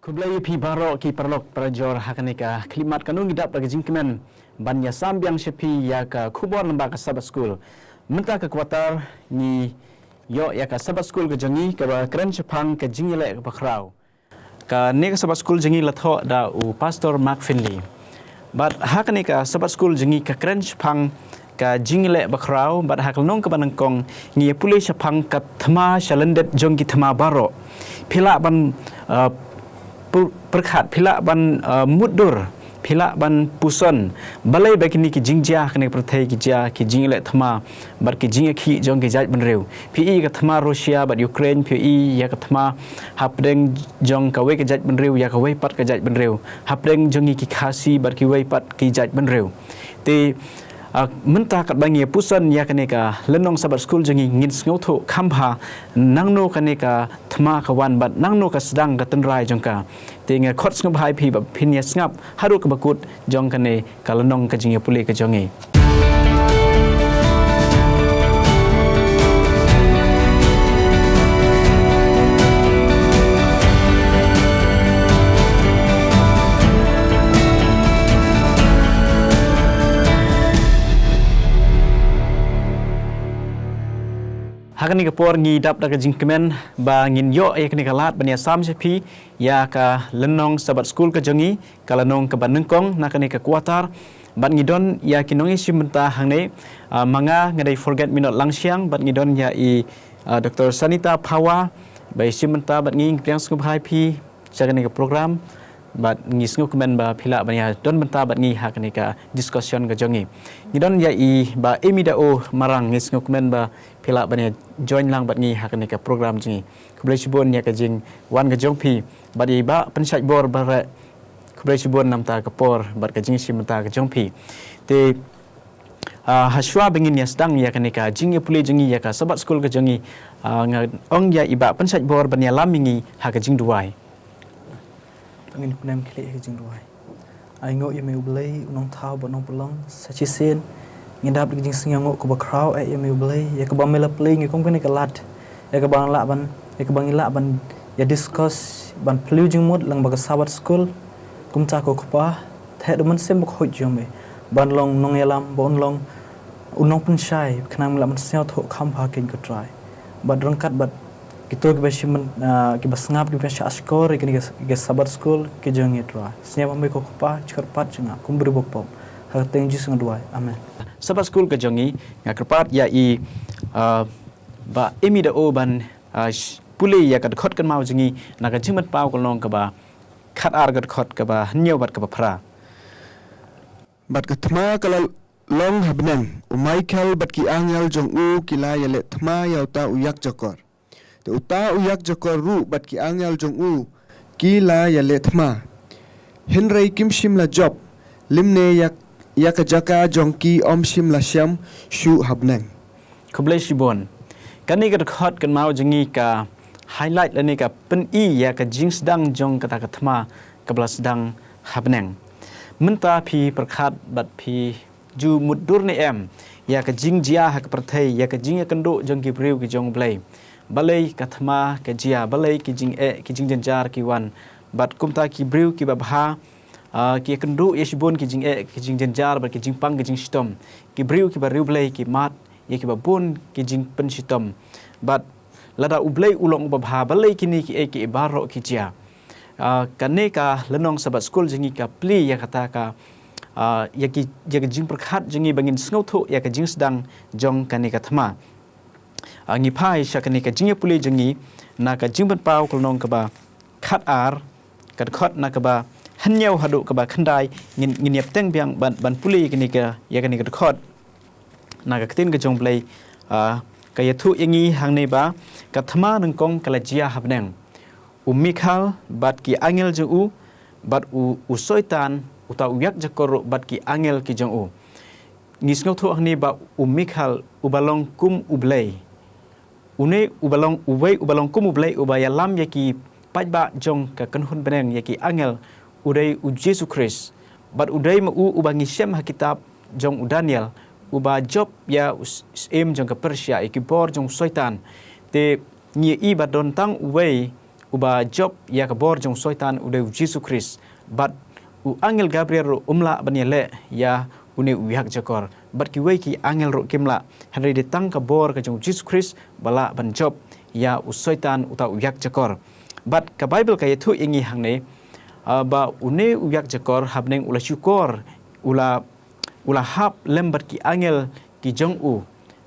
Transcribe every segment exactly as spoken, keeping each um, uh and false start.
Khublei ïa phi baroh ki paralok parajor ha kane ka khlieh mat. Kano ngi dap da ka jingkmen ban ïa sam biang sha phi ïa ka khubor namar ka Sabbath School. Mynta ka quarter ngi ïoh ïa ka Sabbath School ka jong ngi kaba kren shaphang ka jingïaleh kaba khraw. Kane ka Sabbath School jong ngi la thoh da u Pastor Mark Finley. Bad ha kane ka Sabbath School jong ngi ka kren shaphang ka jingïaleh bakhraw, bad ha ka lynnong kaba nyngkong ngi ïa pule shaphang ka thma sha lyndet jong ki thma baroh. Phi lah ban, uh, pyrkhat, phi lah ban, uh, mutdur, phi lah ban puson balei ba kine ki jingjia ha kane ka pyrthei ki jia, ki jingïaleh thma bad ki jingïakhih jong ki jaitbynriew. Phi i ka thma Russia bad Ukraine, phi i ïa ka thma hapdeng jong kawei ka jaitbynriew ïa kawei pat ka jaitbynriew, hapdeng jong ngi ki Khasi bad kiwei pat ki jaitbynriew. Te, ah, mynta katba ngi ïa puson ïa kane ka lynnong Sabbath School jong ngi, ngin sngewthuh kham bha nangno kane ka thma ka wan bad nangno ka sdang ka tynrai jong ka. Te nga khot sngewbha ïa phi ba phin ïa sngap haduh kaba kut jong kane ka lynnong ka jingïapule ka jong ngi. Ha kane ka por ngi dap da ka jingkmen ba ngin ïoh ïa kane ka lad ban ïa sam sha phi ïa ka lynnong Sabbath School ka jong ngi, ka lynnong kaba nyngkong na kane ka quarter. Bad ngi don ïa ki nongïashim bynta hangne, ah, ma nga nga dei Forget Me Not Langshiang, bad ngi don ïa i, ah, Doctor Sanita Phawa ba ïashim bynta bad ngi. Ngi pdiang sngewbha ïa phi sha kane ka program, bad ngi sngewkmen ba phi lah ban ïa don bynta bad ngi ha kane ka discussion ka jong ngi. Ngi don ïa i Bah Amy Dao Marang, ngi sngewkmen ba phi lah ban ïa join lang bad ngi ha kane ka program jong ngi. Khublei shibun ïa ka jingwan ka jong phi, bad ïa i Bah Pynshaitbor Bareh, khublei shibun namar ka por bad ka jingïashim bynta ka jong phi. Te, ah, hashwa ba ngin ïa sdang ïa kane ka jingïapule jong ngi ïa ka Sabbath School ka jong ngi, ah, nga ong ïa i Bah Pynshaitbor ban ïalam ïa ngi ha ka jingduwai. To ngin kmen khlieh ha ka jingduwai. Ai nguh ïa me U Blei, U Nongthaw bad U Nongpynlong, sa shisien ngi dap da ka jingsngewnguh kaba khraw eh ïa me U Blei, ïa kaba me la plie ngi kum kane ka lad, ïa kaba ngi lah ban, ïa kaba ngi lah ban ïa discuss, ban plie jingmut lang bad ka Sabbath School. Kumta ko Kpa, theh da u Mynsiem Bakhuid jong me ban long nongïalam, ba un long u nongpynshai, khnang me lah ban sngewthuh kham bha ïa kane ko Trai. Bad ryngkat bad kito kiba shim, ah, kiba sngap, kiba shah shkor ïa kane ka, ka Sabbath School ka jong ngi Trai. Sngap ha me ko Kpa, shkor pat jong nga kum u briew bapop. Ha ka kyrteng Jisu nga duwai. Amen. Sabbath School ka jong ngi, nga kyrpad ïa i, ah, Bah Amy Dao ban, ah, sh-, pule ïa ka dkhot kynmaw jong ngi na ka Jingpynpaw ka lynnong kaba khatar, ka dkhot kaba hynñiew bad kaba phra. Bad ka thma ka la long ha bneng. U Michael bad ki angel jong u ki la ïaleh thma ïa uta u ïakjakor. Te uta u ïakjakor ruh bad ki angel jong u ki la ïaleh thma, hynrei kim shym la jop lymne ïa, ïa ka jaka jong ki ym shym la shem shuh ha bneng. Khublei shibun. Kane ka dkhot kynmaw jong ngi ka highlight lane ka pyni ïa ka jingsdang jong kata ka thma kaba la sdang ha bneng. Mynta phi pyrkhat bad phi ju mutdur ne em ïa ka jingjia ha ka pyrthei, ïa ka jingïakynduh jong ki briew ki jong U Blei? Balei ka thma ka jia, balei ki jingeh ki jingjynjar ki wan? Bad kumta ki briew kiba bha, ah, ki ïakynduh ïa shibun ki jingeh ki jingjynjar bad ki jingpang ki jingshitom. Ki briew kiba riewblei ki mad ïa kiba bun ki jingpynshitom. Bad lada U Blei u long uba bha, balei kine kiei kiei baroh ki jia? Ah, kane ka lynnong Sabbath School jong ngi ka plie ïa kata ka, ah, ïa ki, ïa ka jingpyrkhat jong ngi ba ngin sngewthuh ïa ka jingsdang jong kane ka thma. Ah, ngi phai sha kane ka jingïapule jong ngi na ka Jingpynpaw ka lynnong kaba khatar, ka dkhot na kaba hynñiew haduh kaba khyndai. Ngin, ngin ïa bteng biang ban, ban pule ïa kane ka, ïa kane ka dkhot. Na ka ktien ka jong U Blei, ah, ka ïathuh ïa ngi hangne ba ka thma nyngkong ka la jia ha bneng. U Michael bad ki angel jong u, bad u, u Soitan, uta u ïakjakor ruh bad ki angel ki jong u. Ngi sngewthuh hangne ba u Michael uba long kum U Blei, une uba long uwei uba long kum U Blei uba ïalam ïa ki paidbah jong ka kynhun bneng, ïa ki angel, u dei U Jisu Khrist. Bad u dei ma u uba ngi shem ha kitab jong u Daniel, uba jop ïa u s-, syiem jong ka Persia, ïa ki bor jong u Soitan. Te ngi ïohi ba don tang uwei uba jop ïa ka bor jong u Soitan u dei u Jisu Khrist. Bad u angel Gabriel ruh um lah ban ïaleh ïa une u ïakjakor. Bad kiwei ki angel ruh kim lah. Hynrei dei tang ka bor ka jong u Jisu Khrist ba lah ban jop ïa u Soitan uta u ïakjakor. Bad ka Baibl ka ïathuh ïa ngi hangne, ah, ba une u ïakjakor ha bneng u la shukor, u la u la hap lem bad ki angel ki jong u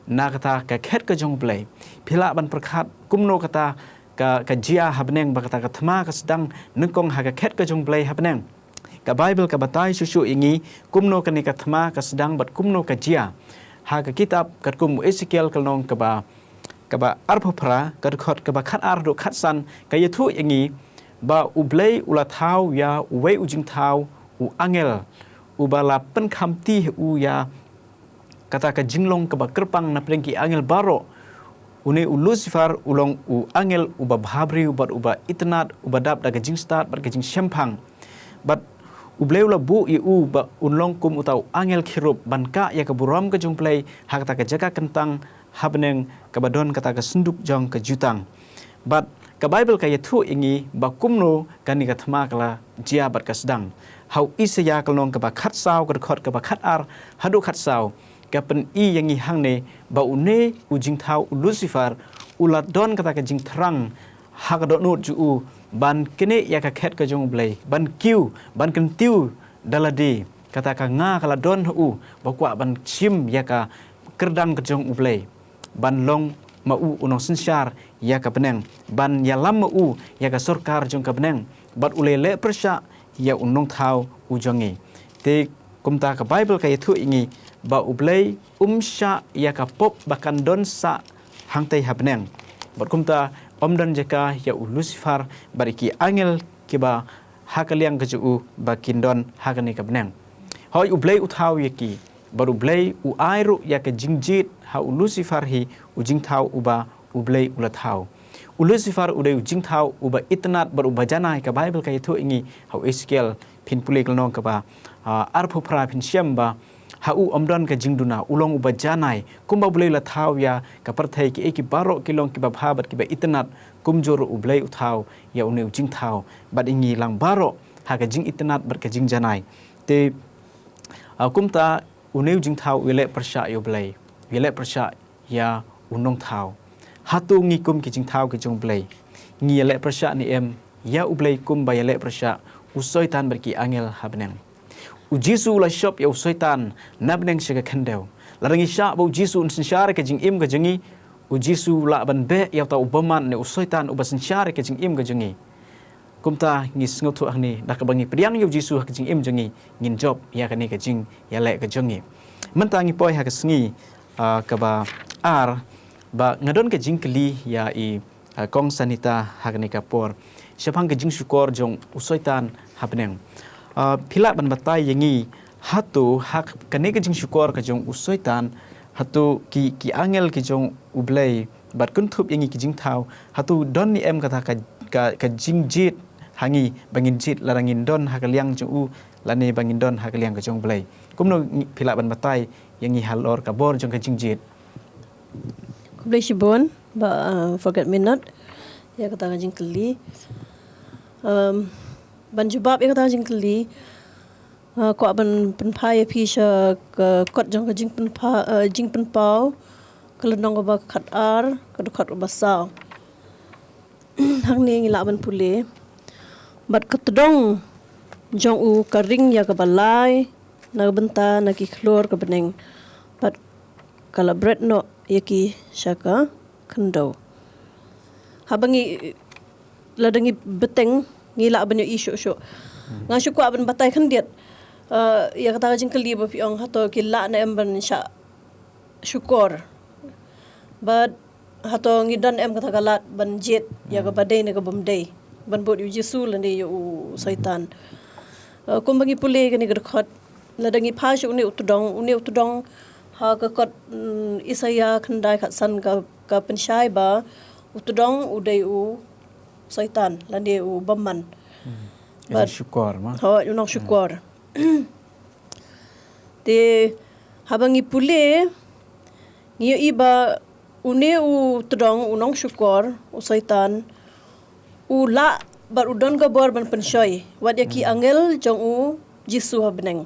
na kata ka khet ka jong u Blei. Phi lah ban pyrkhat kumno kata ka, ka jia ha bneng, ba kata ka thma ka sdang nyngkong ha ka khet ka jong u Blei ha bneng. Ka Baibl ka batai shuh shuh ïa ngi kumno kane ka thma ka sdang bad kumno ka jia. Ha ka kitab katkum u Esekiel ka lynnong kaba, kaba arphew phra, ka dkhot kaba khat ar haduh khat san, ka ïathuh ïa ngi ba u Blei u la thaw ïa uwei u jingthaw, u angel uba la pynkhamti ha u ïa kata ka jinglong kaba kyrpang na pdeng ki angel baroh. Une u Lucifer u long u angel uba bhabriew bad uba itynnad, uba dap da ka jingstad bad ka jingshemphang. Bad u Blei u la buh ïa u ba un long kum uta u angel kherub ban kah ïa ka burom ka jong u Blei ha kata ka jaka kyntang ha bneng kaba don kata ka synduk jong ka jutang. Bad ka Baibl ka ïathuh ïa ngi ba kumno kane ka thma ka la jia bad ka sdang. Ha u Isaïah ka lynnong kaba khat saw, ka dkhot kaba khat ar haduh khat saw, ka pyni ïa ngi hangne ba une u jingthaw u Lucifer u la don kata ka jingthrang ha ka dohnud jong u ban knieh ïa ka khet ka jong u Blei, ban kiew, ban kyntiew da lade. Kata ka nga ka la don ha u ba kwah ban shim ïa ka kyrdan ka jong u Blei, ban long ma u u nongsynshar ïa ka bneng, ban ïalam ma u ïa ka sorkar jong ka bneng, bad u la ïaleh pyrshah ïa u nongthaw u jong ngi. Te kumta ka Baibl ka ïathuh ïa ngi ba u Blei um shah ïa ka pop ba kan don sah hangtei ha bneng. Bad kumta ym don jaka ïa u Lucifer bad ïa ki angel kiba ha ka liang ka jong u ba kin don ha kane ka bneng. Hooid, u Blei u thaw ïa ki, bad u Blei u ai ruh ïa ka jingjied ha u Lucifer hi, u jingthaw uba u Blei u la thaw. U Lucifer u dei u jingthaw uba itynnad bad uba janai, ka Baibl ka ïathuh ïa ngi ha u Esekiel, phin pule ka lynnong kaba, ah, arphew phra, phin shem ba ha u ym don ka jingduna, u long uba janai. Kumba u Blei u la thaw ïa ka pyrthei, kiei kiei baroh ki long kiba bha bad kiba itynnad, kumjuh ruh u Blei u thaw ïa une u jingthaw bad ïa ngi lang baroh ha ka jingitynnad bad ka jingjanai. Te, ah, kumta une u jingthaw u ïaleh pyrshah ïa u Blei, u ïaleh pyrshah ïa u nongthaw. Hato ngi kum ki jingthaw ki jong u Blei ngi ïaleh pyrshah ne em ïa u Blei kumba ïaleh pyrshah u Soitan bad ki angel ha bneng? U Jisu u la shop ïa u Soitan na bneng sha ka khyndew. Lada ngi shah ba u Jisu un synshar ïa ka jingim ka jong ngi, u Jisu u lah ban beh ïa uta u bymman ne u Soitan uba synshar ïa ka jingim ka jong ngi. Kumta ngi sngewthuh hangne, da kaba ngi pdiang ïa u Jisu ha ka jingim jong ngi, ngin jop ïa kane ka jingïaleh ka jong ngi. Mynta ngi poi ha ka sngi, ah, kaba ar, ba nga don ka jingkylli ïa i, ah, Kong Sanita ha kane ka por shaphang ka jingshukor jong u Soitan ha bneng. Ah, phi lah ban batai ïa ngi, hato ha kane ka jingshukor ka jong u Soitan, hato ki, ki angel ki jong u Blei bad kynthup ïa ngi ki jingthaw, hato don ne em kata ka, ka, ka jingjied ha ngi, ba ngin jied lada ngin don ha ka liang jong u lane ba ngin don ha ka liang ka jong u Blei? Kumno ngi, phi lah ban batai ïa ngi halor ka bor jong ka jingjied? Khublei shibun Bah, uh, Forget Me Not ïa kata ka jingkylli. Um, ban jubab ïa kata ka jingkylli, uh, kwah ban pynphai ïa phi sha ka kot jong ka jingpynpha, uh, Jingpynpaw, ka lynnong kaba khat ar, ka dkhot kaba saw. Hangne ngi lah ban pule: Bad ka tdong jong u ka ring ïa kaba lai na ka bynta na ki khlur ka bneng, bad ka la bret noh ïa ki sha ka khyndew. Haba ngi, lada ngi bteng, ngi lah ban ïohi shuh shuh. Nga shu kwah ban batai khyndiat, eh, ïa kata ka jingkylli ba phi ong, hato ki lah ne em ban shah shukor? Bad hato ngi don em kata ka lad ban jied ïa kaba dei ne kaba ym dei, ban bud ïa u Jisu lane ïa u Soitan? Eh, kumba ngi pule kane ka dkhot, lada ngi phai sha une u tdong, une u tdong ha ka kot, mm, Isaïah khyndai khatsan ka, ka pynshai ba u tdong u dei u Soitan lane u bymman. Hmm. Bad shukor ma. Hooid, u nongshukor. Te haba ngi pule, ngi ïohi ba une u tdong, u nongshukor, u Soitan, U lah bad u don ka bor ban pynshoi wat ïa ki angel jong u Jisu ha bneng.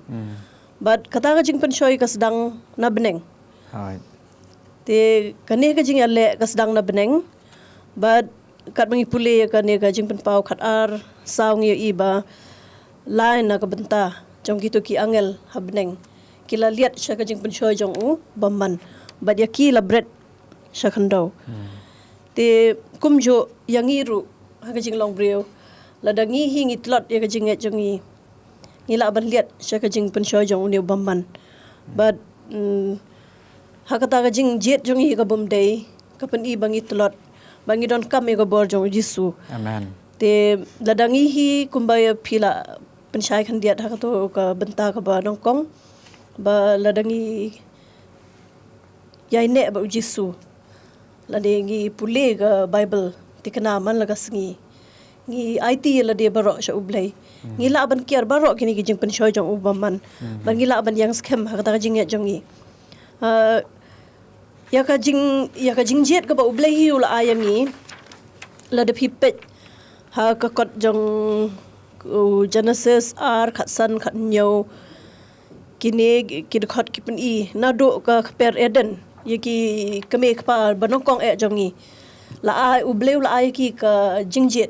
Bad kata ka jingpynshoi ka sdang na bneng. Hooid. Te kane ka jingïaleh ka sdang na bneng. Bad katba ngi pule ïa kane ka Jingpynpaw khat ar saw ngi ïohi ba lai na ka bynta jong kito ki angel ha bneng ki la liat sha ka jingpynshoi jong u bymman. Bad ïa ki la bret sha khyndew. Te kumjuh ïa ngi ruh ha ka jinglong briew, lada ngi hi ngi tlot ïa ka jingngeit jong ngi, ngi lah ban liat sha ka jingpynshoi jong une u bymman. Bad ha kata ka jingjied jong ngi ka bym dei, ka pyni ba ngi tlot, ba ngi donkam ïa ka bor jong u Jisu. Amen. Te lada ngi hi kumba ïa phi la pynshai khyndiat ha kato ka bynta kaba nyngkong, ba lada ngi ïaineh bad u Jisu, lada ngi pule ka Baibl tikna man la ka sngi, ngi aiti ïa lade baroh sha U Blei, ngi lah ban kiar baroh kine ki jingpynshoi jong u bymman. Bad ngi lah ban ïeng skhem ha kata ka jingngeit jong ngi. Ïa ka jing, ïa ka jingjied kaba U Blei hi u la ai ïa ngi, lada phi peit ha ka kot jong u Genesis ar khatsan khathynñiew, kine ki dkhot ki pyni naduh ka kper Eden ïa ki kmie kpa ba nyngkong eh jong ngi, la ai, U Blei u la ai ïa ki ka jingjied.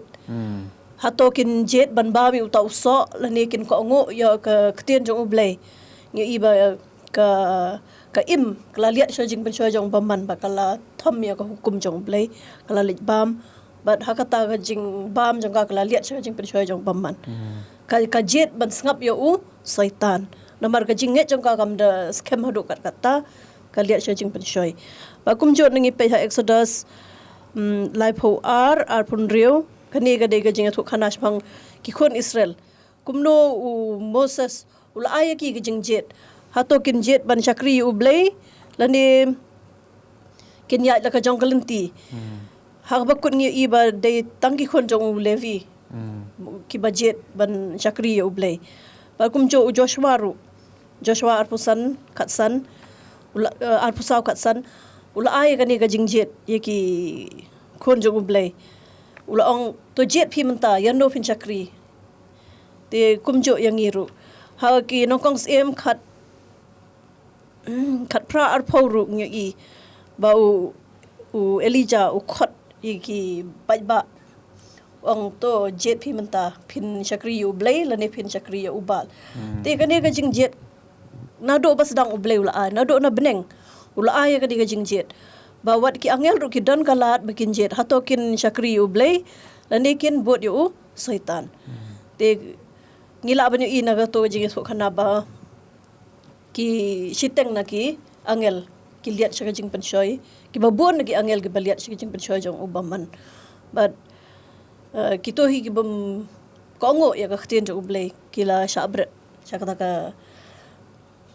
Hato kin jied ban bam ïa uta u soh lane kin kohnguh ïa ka ktien jong U Blei? Ngi ïohi ba ka, ka im ka la liat sha jingpynshoi jong u bymman, ba ka la thom ïa ka hukum jong U Blei, ka la leit bam. Bad ha kata ka jingbam jong ka ka la liat sha ka jingpynshoi jong u bymman. Ka, ka jied ban sngap ïa u Soitan. Namar ka jingngeit jong ka kam da skhem haduh katkatta, ka liat sha ka jingpynshoi. Ba kumjuh ngi peit ha Exodus laiphew ar, arphew hynriew, kane ka dei ka jingïathuhkhana shaphang ki khun Israel. Kumno u Moses u la ai ïa ki ka jingjied? Hato kin jied ban shakri ïa U Blei lane kin ïaid la ka jong ka lynti? Ha kaba kut ngi ïohi ba dei tang ki khun jong u Levi kiba jied ban shakri ïa U Blei. Ba kumjuh u Joshua ruh, Joshua arphew san khatsan, u la, eh, arphew saw khatsan, u la ai kane ka jingjied ïa ki khun jong U Blei. U la ong, to jied phi mynta, ïano phin shakri. Te kumjuh ïa ngi ruh. Ha ki Nyngkong Syiem khat, khatphra arphew ruh ngi ïohi ba u, u Elijah u khot ïa ki paidbah, ong, to jied phi mynta, phin shakri ïa U Blei lane phin shakri ïa u Baal. Te kane ka jingjied naduh ba sdang U Blei u la ai, naduh na bneng u la ai ïa kane ka jingjied. Ba wat ki angel ruh ki don ka lad ba kin jied, hato kin shakri ïa U Blei lane kin bud ïa u Soitan. Te ngi lah ban ïohi na kato ka jingïathuhkhana ba ki shiteng na ki angel ki liat sha ka jingpynshoi, kiba bun na ki angel kiba liat sha ka jingpynshoi jong u bymman. Bad, eh, kito hi ki bym kohnguh ïa ka ktien jong U Blei, ki la shah bret sha kata ka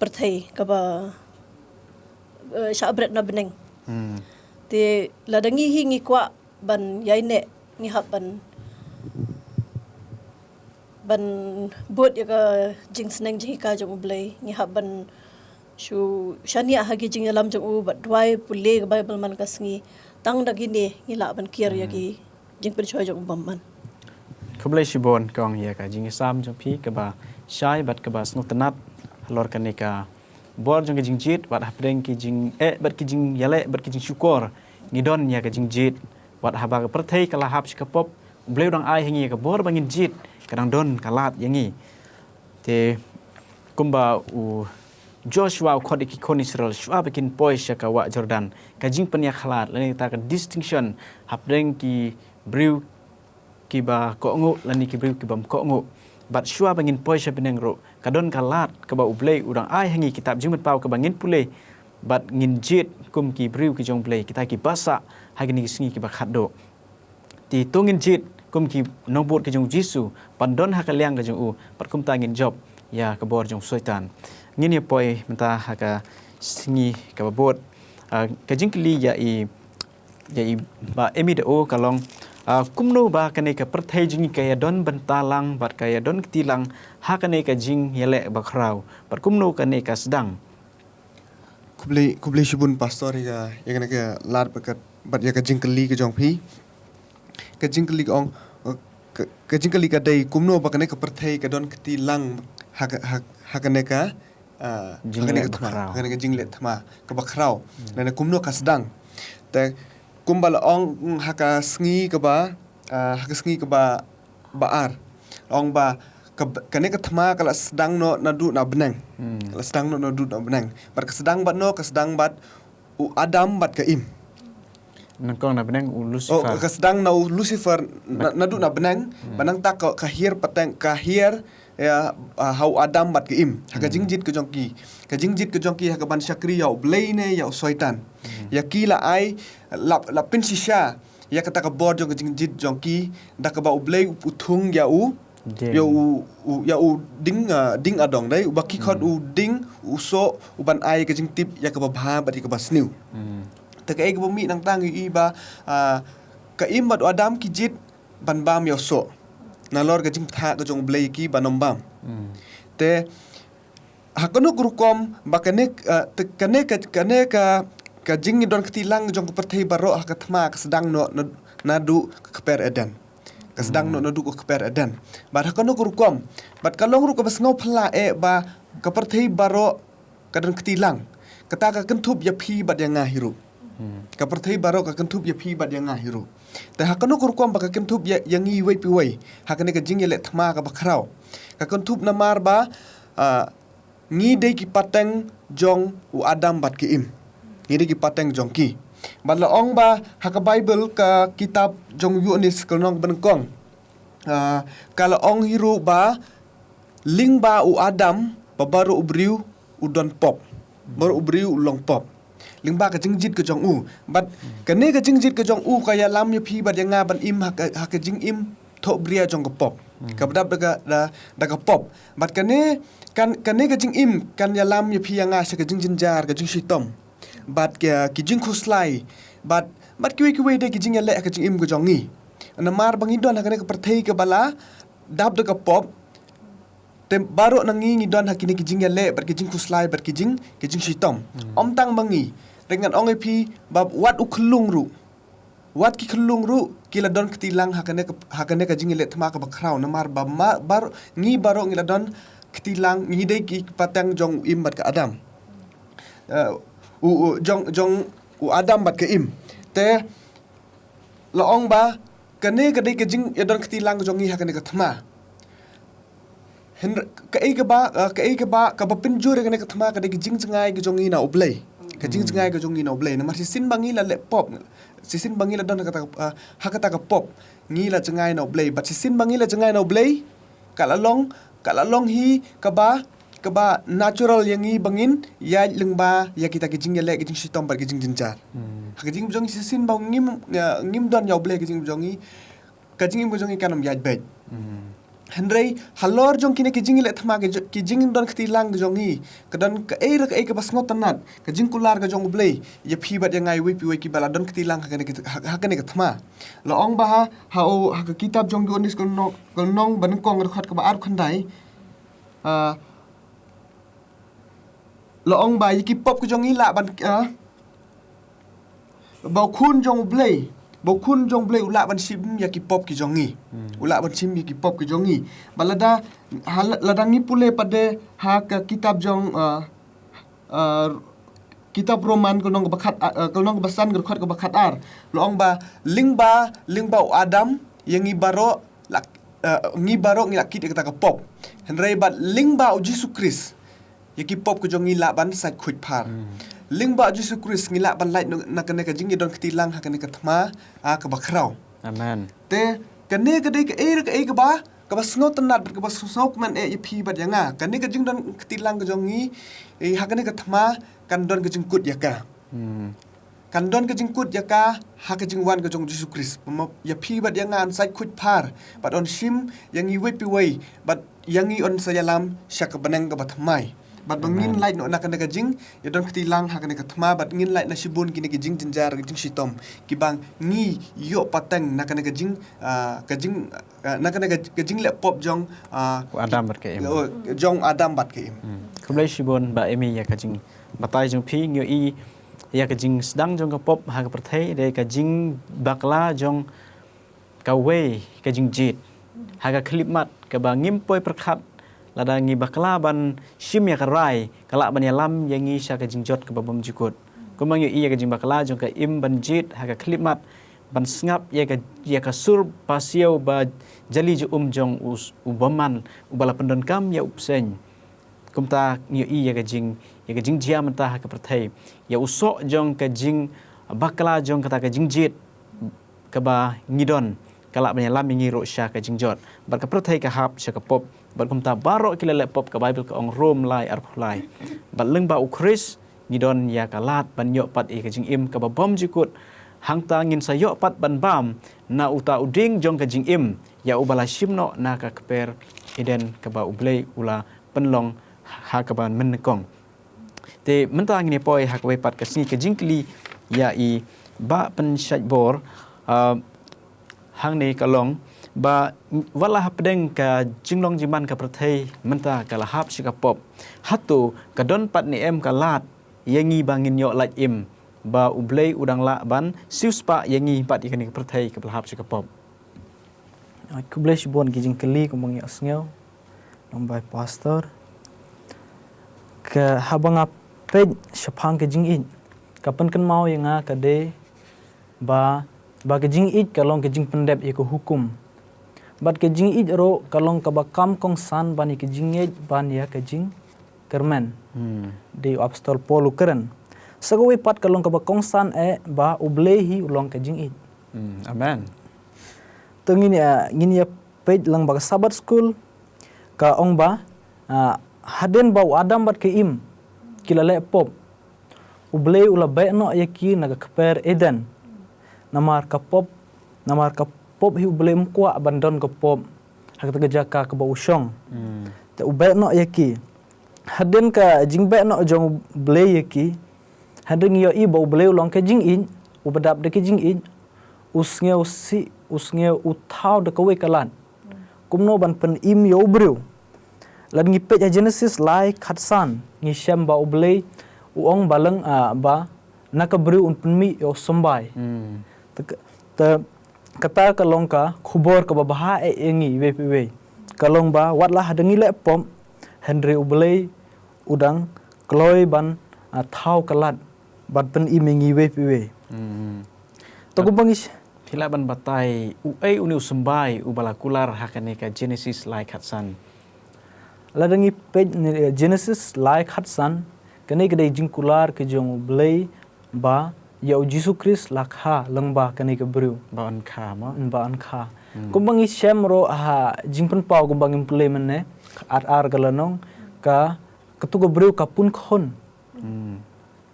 pyrthei kaba, eh, shah bret na bneng. Te lada ngi hi ngi kwah ban ïaineh, ngi hap ban, ban bud ïa ka jingsneng jinghikai jong U Blei, ngi hap ban shu shaniah ha ki jingïalam jong u, bad duwai pule ka Baibl man ka sngi. Tang da kine ngi lah ban kiar ïa ki jingpynshoi jong u bymman. Khublei shibun kong ïa ka jingsam jong phi kaba shai bad kaba sngewtynnat halor kane ka bor jong ka jingjied, wat hapdeng ki jingeh bad ki jingïaleh bad ki jingshukor ngi don ïa ka jingjied. Wat haba ka pyrthei ka la hap sha ka pop, U Blei u dang ai ha ngi ïa ka bor ba ngin jied, ka dang don ka lad ïa ngi. Te kumba u Joshua u khot ïa ki khun Israel shuwa ba kin poi sha ka wah Jordan, ka jingpynïakhlad lane kata ka distinction hapdeng ki briew kiba kohnguh lane ki briew ki bym kohnguh. Bad shuwa ba ngin poi sha bneng ruh, ka don ka lad kaba U Blei u dang ai ha ngi, kitab Jingpynpaw kaba ngin pule bad ngin jied kum ki briew ki jong U Blei, kita kiba sah ha kine ki sngi kiba khatduh. Te to ngin jied kum ki nongbud ki jong u Jisu, ban don ha ka liang ka jong u, bad kumta ngin jop ïa ka bor jong u Soitan. Ngin ïa poi mynta ha ka sngi kaba bud. Ah, ka jingkylli ïa i, ïa i Bah Emi Da O ka long, ah, kumno ba kane ka pyrthei jong ngi ka ïa don bynta lang bad ka ïa don kti lang ha kane ka jingïaleh bakhraw, bad kumno kane ka sdang? Khublei, khublei shibun Pastor ïa ka, ïa kane ka lad bad ka, bad ïa ka jingkylli ka jong phi. Ka jingkylli ka ong, ka, ka jingkylli ka dei kumno ba kane ka pyrthei ka don kti lang ha ka, ha, ha kane ka, ah, ha kane ka thma, ha kane ka jingleh thma kaba khraw. Lane kumno ka sdang. Te kumba la ong ha ka sngi kaba, ah, ha ka sngi kaba, ba ar. La ong ba ka, kane ka thma ka la sdang noh naduh na bneng. Ka la sdang noh naduh na bneng. Bad ka sdang bad no, ka sdang bad u Adam bad ka Im. Nyngkong na bneng u Lucifer. Oh, ka sdang na u Lucifer na, naduh na bneng, ba nangta ka, ka hiar pateng, ka hiar, ïa, ah, ha u Adam bad ka Im. Ha ka jingjied ka jong ki. Ka jingjied ka jong ki ha kaban shakri ïa u Blei ne ïa u Soitan. Ïa ki la ai, la, la pynshisha ïa kata ka bor jong ka jingjied jong ki, da kaba u Blei u thung ïa u, ïa u, u, ïa u dieng, ah, dieng adong dei, uba ki khot u dieng, u soh, uban ai ka jingtip ïa kaba bha bad ïa kaba sniew. Te kaei kaba mih nangta ngi ïohi ba, ah, ka Im bad u Adam ki jied ban bam ïa u soh. Nalor ka jingbthah ka jong u Blei ki ban ym bam. Te ha kano ka rukom ba kane, ah, te kane ka, kane ka, ka jingdon kti lang jong ka pyrthei baroh ha ka thma ka sdang noh na, naduh ka kper Eden. Ka sdang noh naduh ka kper Eden. Bad ha kano ka rukom, bad ka long ruh kaba sngewphylla eh ba ka pyrthei baroh ka don kti lang. Kata ka kynthup ïa phi bad ïa nga hi ruh. Ka pyrthei baroh ka kynthup ïa phi bad ïa nga hi ruh. Te ha kano ka rukom ba ka kynthup ïa, ïa ngi iwei pa iwei ha kane ka jingïaleh thma kaba khraw. Ka kynthup namar ba, ah, ngi dei ki pateng jong u Adam bad ka Im. Ngi dei ki pateng jong ki. Bad la ong ba ha ka Baibl ka kitab jong u Ïoannis ka lynnong banyngkong, ah, ka la ong hi ruh ba lyngba u Adam ba baroh u briew u don pop. Baroh u briew u long pop. Lyngba ka jingjied ka jong u. Bad kane ka jingjied ka jong u ka ïalam ïa phi bad ïa nga ban im ha ka, ha ka jingim thohbria jong ka pop. Kaba dap da ka, da, da ka pop. Bad kane, kan, kane ka jingim kan ïalam ïa phi ïa nga sha ka jingjynjar, ka jingshitom. Bad ka, ki jingkhuslai. Bad, bad kiwei kiwei de ki jingïaleh ha ka jingim ka jong ngi. Namar ba ngi don ha kane ka pyrthei kaba la dap da ka pop, te baroh na ngi ngi don ha kine ki jingïaleh bad ki jingkhuslai bad ki jing, ki jingshitom. Ym tang ma ngi. Te ngan ong ïa phi ba wat u khyllung ruh. Wat ki khyllung ruh ki la don kti lang ha kane ka, ha kane ka jingïaleh thma kaba khraw namar ba ma, bar, ngi baroh ngi la don kti lang, ngi dei ki pateng jong u Im bad ka Adam. Eh, u, u, jong, jong u Adam bad ka Im. Te la ong ba kane ka dei ka jingïadon kti lang jong ngi ha kane ka thma. Hynrei kaei kaba, eh, kaei kaba, kaba pynjur ïa kane ka thma ka dei ka jingjngai ka jong ngi na u Blei. Ka jingjngai ka jong ngi na u Blei. Namar shisien ba ngi la leh pop. Shisien ba ngi la don ha kata, eh, ha kata ka pop. Ngi la jngai na u Blei. Bad shisien ba ngi la jngai na u Blei, ka la long, ka la long hi kaba, kaba natural ïa ngi ba ngin ïaid lyngba ïa kita ki jingïaleh, ki jingshitom bad ki jingjynjar. Ha ka jingim jong ngi shisien ba ngim, eh, ngim don ïa u Blei ha ka jingim jong ngi, ka jingim ka jong ngi kan ym ïaid beit. Hynrei halor jong kine ki jingïaleh thma ki jo-, ki jingdon kti lang ka jong ngi, ka don kaei re kaei kaba sngewtynnat, ka jingkular ka jong u Blei ïa phi bad ïa nga iwei pa iwei kiba la don kti lang ha kane ka, ha, ha kane ka thma. La ong ba ha, ha u, ha ka kitab jong u Ïoannis ka lynnong, ka lynnong banyngkong ka dkhot kaba arphew khyndai. Ah, la ong ba ïa ki pop ka jong ngi lah ban, ah, ba u Khun jong u Blei, ba u Khun jong u Blei u lah ban shim ïa ki pop ki jong ngi. U lah ban shim ïa ki pop ki jong ngi. Ba lada, ha, lada ngi pule pat de ha ka kitab jong, ah, ah, kitab Roman ka lynnong kaba khat, ah, ka lynnong kaba san ka dkhot kaba khatar. La ong ba lyngba, lyngba u Adam ïa ngi baroh la, eh, ngi baroh ngi la kit ïa kata ka pop. Hynrei bad lyngba u Jisu Khrist ïa ki pop ka jong ngi lah ban sait khuid phar. Lyngba u Jisu Khrist ngi lah ban lait na, na kane ka jingïadon kti lang ha kane ka thma, ah, kaba khraw. Amen. Te kane ka dei kaei re kaei kaba, kaba sngewtynnat bad kaba sngewkmen eh ïa phi bad ïa nga. Kane ka jingdon kti lang ka jong ngi, eh, ha kane ka thma kan don ka jingkut ïa ka. Kan don ka jingkut ïa ka ha ka jingwan ka jong u Jisu Khrist. Ba ma ïa phi bad ïa nga yn sait khuid phar bad yn shim ïa ngi iwei pa iwei bad ïa ngi yn sa ïalam sha ka bneng kaba thymmai. Bad ba ngin lait noh na kane ka jingïadon kti lang ha kane ka thma bad ngin lait na shibun kine ki jingjynjar, ki jingshitom kiba ngi ïoh pateng na kane ka jing, ah, ka jing, ah, na kane ka, ka jingleh pop jong, ah, u Adam bad ka Im. Oh, jong Adam bad ka Im. Khublei shibun Bah Emi ïa ka jing batai jong phi. Ngi ïohi ïa ka jingsdang jong ka pop ha ka pyrthei dei ka jingbakla jong kawei ka jingjied. Ha ka khyllipmat kaba ngim poi pyrkhat, lada ngi bakla ban shim ïa ka rai, ka lah ban ïalam ïa ngi sha ka jingjot kaba bymjukut. Kumba ngi ïohi ïa ka jingbakla jong ka im ban jied ha ka khyllipmat, ban sngap ïa ka, ïa ka sur pasiaw ba jali ju um jong u, u bymman, uba la pyndonkam ïa u bseiñ. Kumta ngi ïohi ïa ka jing, ïa ka jingjia mynta ha ka pyrthei, ïa u soh jong ka jingbakla jong kata ka jingjied kaba ngi don, ka lah ban ïalam ïa ngi ruh sha ka jingjot. Bad ka pyrthei ka hap sha ka pop. Bad kumta baroh ki la leh pop, ka Baibl ka ong, Rom lai arphew lai. Bad lyngba u Khrist ngi don ïa ka lad ban ïoh pat ïa ka jingim kaba bymjukut. Hangta ngin sa ïoh pat ban bam na uta u dieng jong ka jingim, ïa uba la shim noh na ka kper Eden kaba U Blei u la pynlong ha kaba mynnyngkong. Te mynta ngin ïa poi ha kawei pat ka sngi ka jingkylli ïa i Bah Pynshaitbor, ah, hangne ka long ba, wat la hapdeng ka jinglong jingman ka pyrthei mynta ka la hap sha ka pop, hato ka don pat ne em ka lad ïa ngi ba ngin ïoh lait im, ba U Blei u dang lah ban siewspah ïa ngi pat ïa kane ka pyrthei kaba la hap sha ka pop? Khublei shibun ki jingkylli kumba ngi ïohsngew, nongbai pastor. Ka haba nga peit shaphang ka jingïeit, ka pynkynmaw ïa nga ka dei ba, ba ka jingïeit ka long ka jingpyndep ïa ka hukum. Bad ka jingïeit ruh ka long kaba kam kongsan ban ïa ka jingngeit ban ïa ka jingkyrmen. Hmm. Dei u apostol Paul u kren. Sa kawei pat ka long kaba kongsan eh ba U Blei hi u long ka jingïeit. Hmm. Amen. Te ngin ïa, ngin ïa peit lang ba ka Sabbath School ka ong ba, ah, hadien ba u Adam bad ka Im ki la leh pop, U Blei u la beh noh ïa ki na ka kper Eden. Namar ka pop, namar ka pop hi U Blei um kwah ban don ka pop ha kata ka jaka kaba u shong. Hmm. Te u beh noh ïa ki. Hadien ka jingbeh noh jong U Blei ïa ki, hadien ngi ïohi ba U Blei u long ka jingïeit, uba dap da ka jingïeit, u sngew sih, u sngew u thaw da kawei ka lad. Kumno ban pynim ïa u briew. Lada ngi peit ha Genesis lai khatsan, ngi shem ba U Blei u ong ba leng, ah, ba na ka briew un pynmih ïa u symbai. Hmm. Te, te kata ka long ka khubor kaba bha eh ïa ngi iwei pa iwei. Ka long ba wat la hadien ngi leh pop, hynrei U Blei u dang kloi ban, ah, thaw ka lad ban pynim ïa ngi iwei pa iwei. Hmm. Te kumba ngi sh- Phi lah ban batai uei une u symbai uba la kular ha kane ka Genesis lai khatsan? Lada ngi peit ne, eh, Genesis lai khatsan, kane ka dei jingkular ka jong U Blei ba ïa u Jisu Khrist la kha lyngba kane ka briew. Ba un kha mo? Ba un kha. Hmm. Kumba ngi shem ruh ha Jingpynpaw kumba ngim pule mynne, ar ar ka lynnong, ka, katu ka briew ka pun khun. Hmm.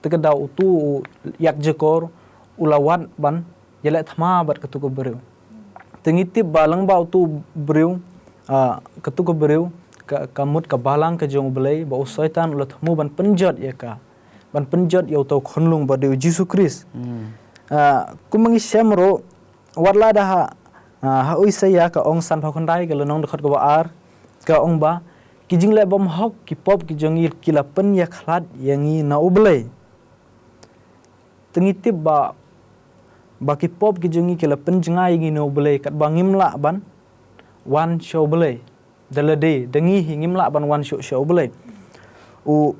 Te ka daw utu u ïakjakor u la wad ban ïaleh thma bad katu ka briew. Te ngi tip ba lyngba utu u briew, ah, katu ka briew, ka, ka mut ka balang ka jong U Blei, ba u Soitan u la thmu ban pynjot ïa ka, ban pynjot ïa uta u khunlung ba dei u Jisu Khrist. Hmm. Ah, kumba ngi shem ruh, wat la da ha, ah, ha Isaïah ka ong sanphew khyndai ka lynnong dkhot kaba ar, ka ong ba, ki jingleh bymhok, ki pop ki jong ngi ki la pynïakhlad ïa ngi na U Blei. Te ngi tip ba, ba ki pop ki jong ngi ki la pynjngai ïa ngi na U Blei, katba ngim lah ban wan sha U Blei. Da lade, da ngi hi ngim lah ban wan shuh sha U Blei. U,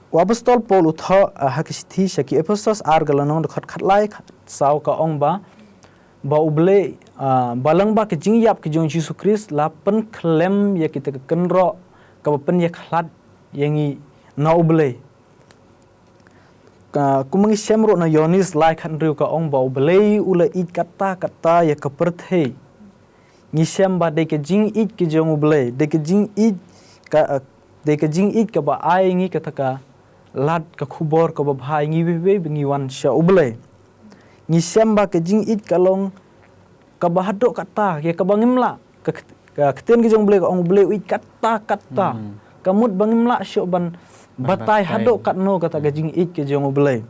u apostol Paul u thoh, ah, ha ka shithi sha ki Ephesos ar ka lynnong dkhot khatlai, khatsaw ka ong ba, ba U Blei, ah, ba lyngba ka jingïap ka jong Jisu Khrist la pynkhlem ïa kita ka kynroh kaba pynïakhlad ïa ngi na U Blei. Ka, kumba ngi shem ruh na Ïoannis lai khathynriew ka ong ba U Blei u la ïeit katta katta ïa ka pyrthei. Ngi shem ba dei ka jingïeit ka jong U Blei, dei ka jingïeit ka, eh, dei ka jingïeit kaba ai ngi kata ka lad, ka khubor kaba bha ïa ngi iwei iwei ba ngi wan sha U Blei. Ngi shem ba ka jingïeit ka long kaba haduh katta, ïa kaba ngim lah, ka, ka ktien ka jong U Blei ka ong U Blei u ïeit katta katta. Hmm. Ka mut ba ngim lah shuh ban, ban batai, batai haduh katno kata ka, hmm, jingïeit ka jong U Blei.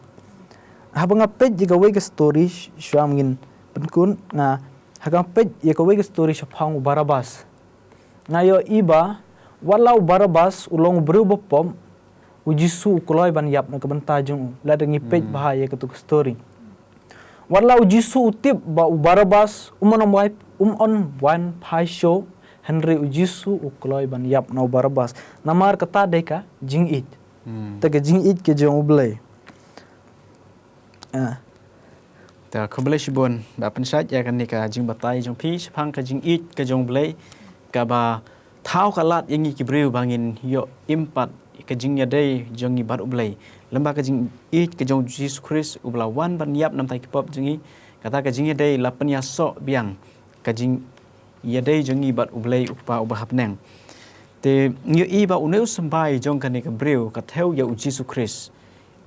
Haba nga peit ïa kawei ka story sh-, shuwa ngin pynkut, nga, haba nga peit ïa kawei ka story shaphang u Barabbas. Nga ïohi ba, wat la u Barabbas u long u briew ba pop, u Jisu u kloi ban ïap na ka bynta jong u, lada ngi peit, hmm, bha ïa katu ka story. Wat la u Jisu u tip ba u Barabbas um on wan, um on wan phai shuh, Hynrei u Jisu u kloi ban ïap na u Barabbas. Namar kata dei ka jingïeit. Hmm. Ta ka jingïeit ka jong U Blei. Ah. Ta khublei shibun ba pynshait ïa kane ka jingbatai jong phi shaphang ka jingïeit ka jong U Blei, kaba thaw ka lad ïa ngi ki briew ba ngin ïoh im pat ka jingïadei jong ngi bad U Blei. Lem bad ka jingïeit ka jong U Jisu Khrist uba la wan ban ïap namar ki pop jong ngi, kata ka jingïadei la pynïasoh biang ka jingïadei jong ngi bad U Blei U Kpa uba ha bneng. Te ngi ïohi ba une u symbai jong kane ka briew ka thew ïa U Jisu Khrist.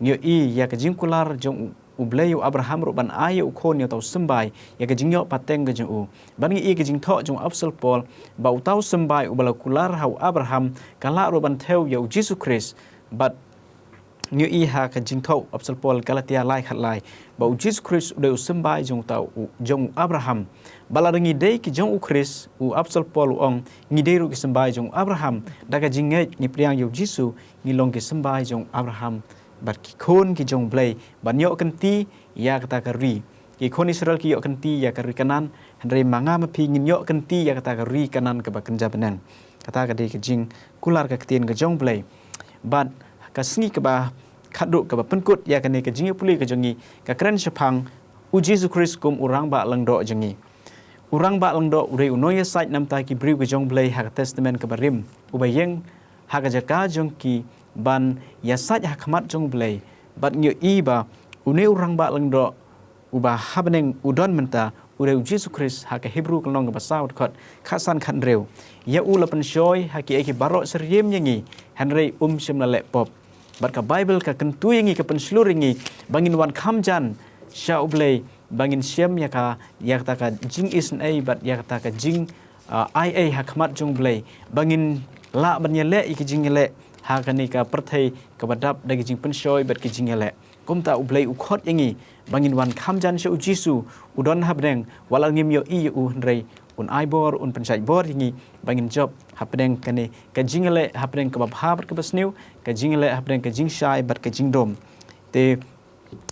Ngi ïohi ïa ka jingkular jong U Blei ïa u Abraham ruh ban ai ïa u khun ïa uta u symbai ïa ka jingïoh pateng ka jong u. Bad ngi ïohi ka jingthoh jong u Apostol Paul ba uta u symbai uba la kular ha u Abraham ka lah ruh ban thew ïa U Jisu Khrist. Bad ngi ïohi ha ka jingthoh u Apostol Paul Galatia lai khat lai ba U Jisu Khrist u dei u symbai jong uta u, jong u Abraham. Bad lada ngi dei ki jong U Khrist, u Apostol Paul u ong, ngi dei ruh ki symbai jong u Abraham. Da ka jingngeit ngi pdiang ïa U Jisu, ngi long ki symbai jong u Abraham bad ki khun ki jong U Blei ban ïoh kynti ïa kata ka ri. Ki khun Israel ki ïoh kynti ïa ka ri Kanaan, hynrei ma nga ma phi ngin ïoh kynti ïa kata ka ri Kanaan kaba kynja bneng. Kata ka dei ka jingkular ka ktien ka jong U Blei. Bad ka sngi kaba khatduh kaba pynkut ïa kane ka jingïapule ka jong ngi ka kren shaphang U Jisu Khrist kum u Rangbah Lyngdoh jong ngi. U Rangbah Lyngdoh u dei u nongïasaid namar ki briew ka jong U Blei ha ka Testament kaba rim, uba ïeng ha ka jaka jong ki ban ïasaid ha khmat jong U Blei. Bad ngi ïohi ba une u Rangbah Lyngdoh uba ha bneng u don mynta u dei U Jisu Khrist. Ha ka Hebru ka lynnong kaba saw dkhot khatsan khathynriew, ïa u la pynshoi ha kiei kiei baroh syriem ïa ngi, hynrei um shym la leh pop. Bad ka Baibl ka kyntu ïa ngi, ka pynshlur ïa ngi ba ngin wan kham jan sha U Blei, ba ngin shem ïa ka, ïa kata ka jingisynei bad ïa kata ka jing, ah, ai ei ha khmat jong U Blei, ba ngin lah ban ïaleh ïa ki jingïaleh ha kane ka pyrthei kaba dap da ki jingpynshoi bad ki jingïaleh. Kumta U Blei u khot ïa ngi ba ngin wan kham jan sha U Jisu, u don ha bneng, wat la ngim ïohi ïa u, hynrei un ai bor, un pynshait bor ïa ngi ba ngin jop hapdeng kane ka jingïaleh, hapdeng kaba bha bad kaba sniew, ka jingïaleh hapdeng ka jingshai bad ka jingdum. Te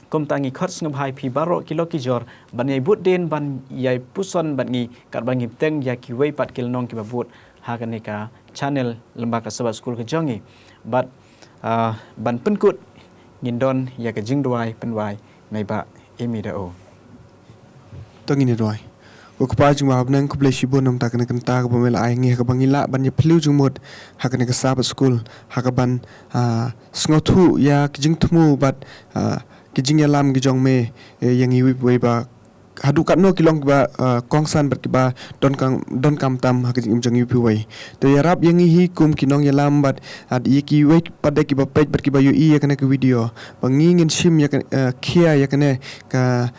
kumta ngi khot sngewbha ïa phi baroh ki lok ki jor ban ïai bud dien, ban ïai puson bad ngi katba ngi bteng ïa kiwei pat ki lynnong kiba bud ha kane ka channel lem bad ka Sabbath School ka jong ngi. Bad, ah, ban pynkut ngin don ïa ka jingduwai pynwai na i Bah Amy Dao. To ngin ïa duwai. Ko Kpa jong ngi ba ha bneng, khublei shibun namar kane ka bynta kaba me la ai ngi ha kaba ngi lah ban ïa phylliew jingmut ha kane ka Sabbath School, ha kaban, ah, sngewthuh ïa ki jingthmu bad, ah, ki jingïalam ki jong me, eh, ïa ngi iwei pa iwei ba haduh katno ki long kiba, ah, kongsan bad kiba donkam, donkam tam ha ka jingim jong ngi iwei pa iwei. To ïarap ïa ngi hi kum ki nongïalam bad, ah, ïa kiwei pat de kiba peit bad kiba ïohi ïa kane ka video, ba ngi ngin shim ïa ka, ah, khia ïa kane ka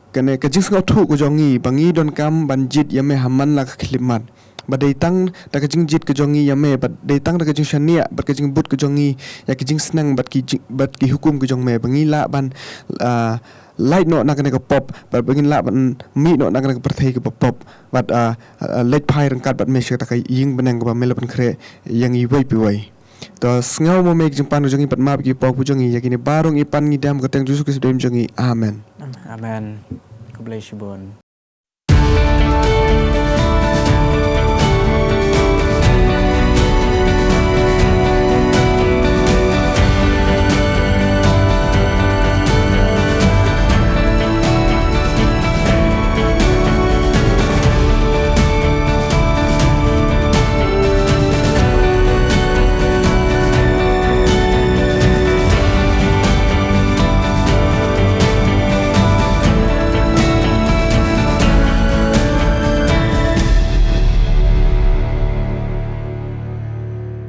kane ka jingsngewthuh ka jong ngi ba ngi donkam ban jied ïa me ha man la ka khyllipmat. Ba dei tang da ka jingjied ka jong ngi ïa me, ba dei tang da ka jingshaniah bad ka jingbud ka jong ngi ïa ka jingsneng bad ki jing, bad ki hukum ka jong me, ba ngi lah ban, ah, lait noh na kane ka pop, bad ba ngin lah ban mih noh na kane ka pyrthei kaba pop, bad, ah, ah, leit phai ryngkat bad me sha kata ka ïing bneng kaba me la pynkhreh ïa ngi iwei pa iwei. To sngew ma me ki jingpan ka jong ngi bad map ïa ki pop ka jong ngi. Ïa kine baroh ngi pan ngi dei ha ka kyrteng Jisu Khrist ba don jong ngi. Amen. Amen. Khublei shibun.